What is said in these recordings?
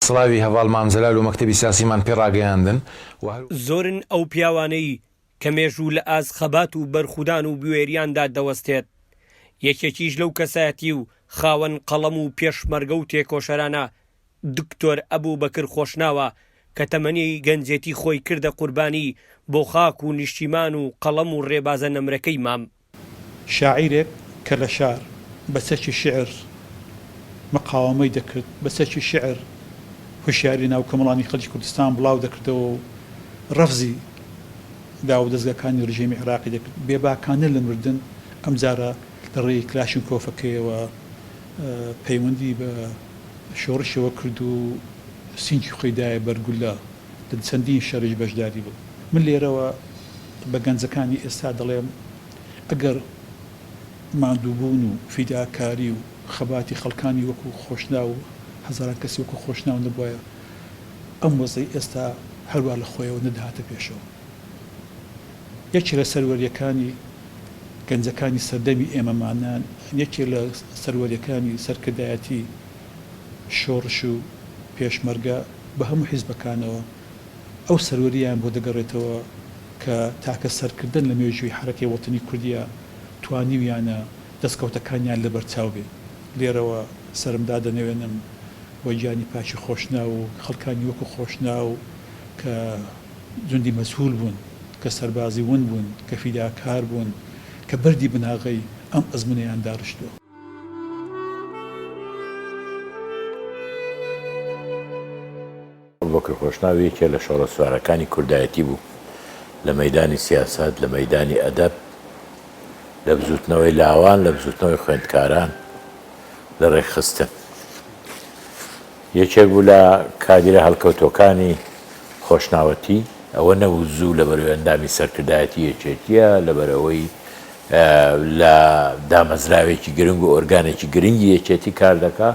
سڵاوی هەڤاڵ مام جەلال و مەکتەبی سیاسیمان پێ ڕاگەیاندن و هەر. زۆرن ئەو پیاوانەی کە مێژوو لە ئاست خەبات و بەرخودان و بوێریاندا دەوەستێت. یەکێکیش لەو کەسایەتی و خاوەن قەڵەم و پێشمەرگە و تێکۆشەرانە دکتۆر ئەبوبەکر خۆشناوە کە تەمەنی گەنجێتی خۆی کردە قوربانی بۆ خاک و نیشتیمان و قەڵەم و رێبازە نەمرەکەی مام. شاعیرێک کە لە شار بە چەکی شیعر مقاوەمەی دەکرد، بە چەکی شیعر هوشیاری ناو کۆمەڵانی خەڵکی کوردستان بڵاو دەکردەوە و ڕەفزی داوودەزگاکانی ڕژێمی عێراقی دەکرد، بێباکانە لە مردن، ئەمجارە لە ڕێی کلاشینکۆفەکەیەوە پەیوەندی بە شۆڕشەوە کرد و سینگی خۆی دایە بەر گوللە، لە چەندین شەریش بەشداری بوو. من لێرەوە بە گەنجەکانی ئێستا دەڵێم ئەگەر ماندووبوون و فیداکاری و خەباتی خەڵکانی وەکو خۆشناو و هەزاران کەسی وەکو خۆشناو نەبوایە ئەم وەزعەی ئێستا هەروا لە خۆیەوە نەدەهاتە پێشەوە. یەکێ لە سەروەرییەکانی گەنجەکانی سەردەمی ئێمەمانان، یەکێ لە سەروەرییەکانی سەرکردایەتی شۆڕش و پێشمەرگە بە هەموو حیزبەکانەوە ئەو سەروەرییان بۆ دەگەڕێتەوە کە تاکە سەرکردەن لە مێژووی حەرەکەی وەتەنی کوردیا توانیویانە دەستکەوتەکانیان لەبەرچاو بێ. لێرەوە سەرم دادەنەوێنم بۆ گیانی پاکی خۆشناو و خەڵکانی وەکو خۆشناو کە جوندی مەجهول بوون، کە سەربازی ون بوون، کە فیداکار بوون، کە بەردی بناغەی ئەم ئەزموونەیان دارشتووە. ئەبوبەکر خۆشناو یەکێ لە شۆڕەسوارەکانی کوردایەتی بوو لە مەیدانی سیاسەت، لە مەیدانی ئەدەب، لە بزووتنەوەی لاوان، لە بزووتنەوەی خوێندکاران، لە ڕێکخستن. یەکێک بوو لە کادیرە هەڵکەوتووەکانی خۆشناوەتی. ئەوە نەبوو زوو لەبەرئەوەی ئەندامی سەرکردایەتی یەکێتییە، لەبەرئەوەی لە دامەزراوێکی گرنگ و ئۆرگانێکی گرنگی یەکێتی کار دەکا،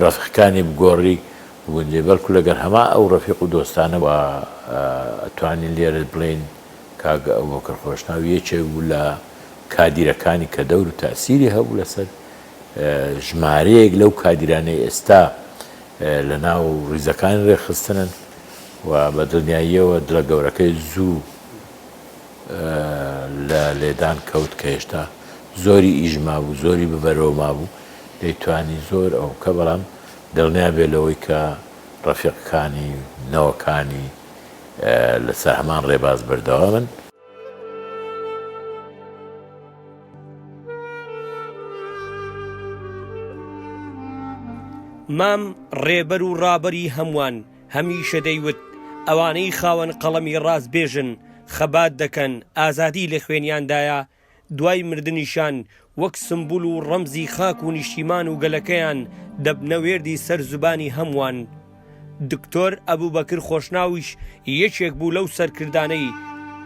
ڕەفیقەکانی بگۆڕی بگونجێ، بەڵکو لەگەڵ هەمان ئەو ڕەفیق و دۆستانە و ئەتوانین لێرە بڵێین کاک ئەبوبەکر خۆشناو یەکێک بوو لە کادیرەکانی کە دەور و تەئسیری هەبوو لەسەر ژمارەیەک لەو کادیرانەی ئێستا لە ناو ڕیزەکانی ڕێکخستنن و بە دڵنیاییەوە دڵە گەورەکەی زوو لە لێدان کەوت کە هێشتا زۆری ئیش مابوو زۆری ببەرەوە مابوو دەیتوانی زۆر ئەو بکە بەڵام دڵنیا بێ لەوەی کە ڕەفیقەکانی نەوەکانی لەسەر هەمان ڕێباز بەردەوامن. مام ڕێبەر و ڕابەری هەمووان هەمیشە دەیوت، ئەوانەی خاوەن قەڵەمی ڕاستبێژن، خەبات دەکەن، ئازادی لە خوێنیاندایە، دوای مردنیشیان وەک سمبول و ڕەمزی خاک و نیشتیمان و گەلەکەیان دەبنە وێردی سەر زوبانی هەمووان. دکتۆر ئەبوبەکر خۆشناویش یەکێک بوو لەو سەرکردانەی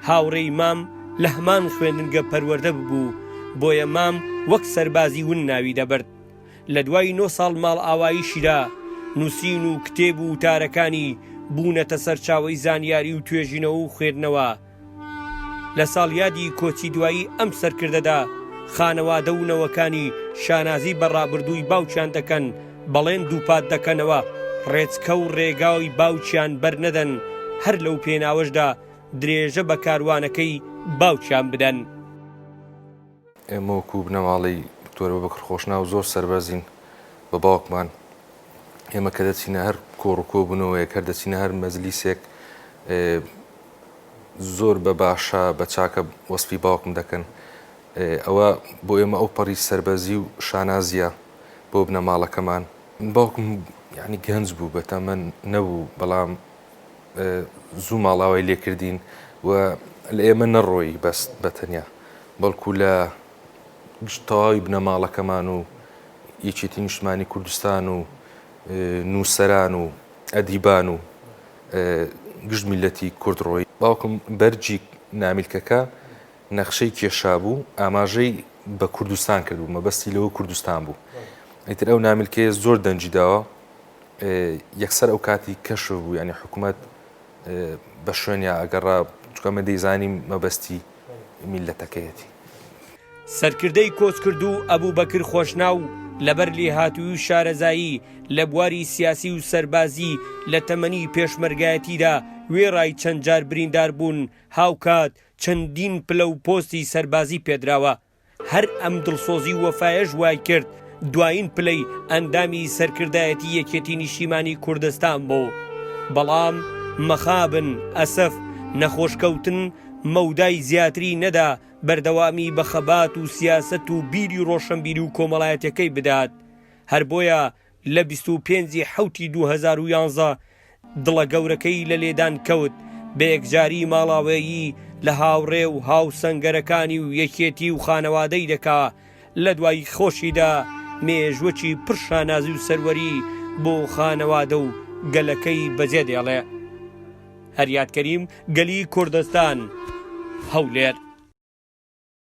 هاوڕێی مام لە هەمان خوێندنگە پەروەردە ببوو، بۆیە مام وەک سەربازی ون ناوی دەبرد. لە دوای نۆ ساڵ ماڵئاواییشیدا نووسین و کتێب و وتارەکانی بوونەتە سەرچاوەی زانیاری و توێژینەوە و خوێندنەوە. لە ساڵیادی کۆچی دوایی ئەم سەرکردەدا، خانەوادە و نەوەکانی شانازی بە ڕابردووی باوکیان دەکەن، بەڵێن دووپات دەکەنەوە ڕێچکە و ڕێگای باوکیان بەرنەدەن، هەر لەو پێناوەشدا درێژە بە کاروانەکەی باوکیان بدەن. ئێمە وەکو بنەماڵەی دکتۆر ئەبوبەکر خۆشناو زۆر سەربەرزین بە باوکمان، ئێمە کە دەچینە هەر کۆڕ و کۆبوونەوەیەک، هەر دەچینە هەر مەجلیسێک، زۆر بە باشە بە چاکە وەسفی باوکم دەکەن ئەوە بۆ ئێمە ئەو پەڕی سەربەرزی و شانازیە بۆ بنەماڵەکەمان. باوکم یعنی گەنج بوو بەتەمەن نەبوو بەڵام زوو ماڵاوای لێکردین و لە ئێمە نەڕۆی بەس بە تەنیا بەڵکو لە گشت تەواوی بنەماڵەکەمان و یەکێتی نیشتمانی کوردستان و نووسەران و ئەدیبان و گشت میللەتی کورد ڕۆیی. باوکم بەرگی نامیلکەکە نەخشەی کێشابوو، ئاماژەی بە کوردستان کردبوو، مەبەستی لەوە کوردستان بوو. ئیتر ئەو نامیلکەیە زۆر دەنگی داوە، یەکسەر ئەو کاتی کەشف بوو، یانی حکومەت بە شوێنیا ئەگەڕا، چونکە ئەمە دەیزانی مەبەستی میللەتەکەیەتی. سەرکردەی کۆچکردوو ئەبوبەکر خۆشناو. لەبەر لێهاتووی و شارەزایی لە بواری سیاسی و سەربازی لە تەمەنی پێشمەرگایەتیدا وێڕای چەند جار بریندار بوون هاوکات چەندین پلە و پۆستی سەربازی پێدراوە. هەر ئەم دڵسۆزی و وەفایەش وایکرد دوایین پلەی ئەندامی سەرکردایەتی یەکێتی نیشتیمانی کوردستان بوو. بەڵام مەخابن، ئەسەف، نەخۆشکەوتن مەودای زیاتری نەدا بەردەوامی بە خەبات و سیاسەت و بیری ڕۆشەنبیری و کۆمەڵایەتیەکەی بدات. هەر بۆیە لە 25 ی حەوتی 2011 دڵە گەورەکەی لە لێدان کەوت، بە یەکجاری ماڵاوێیی لە هاوڕێ و هاوسەنگەرەکانی و یەکێتی و خانەوادەی دەکا، لە دوای خۆشیدا مێژوەکی پڕ شانازی و سەروەری بۆ خانەوادە و گەلەکەی بەجێ دێڵێ. هەریاد کەریم، گەلی کوردستان، هەولێر.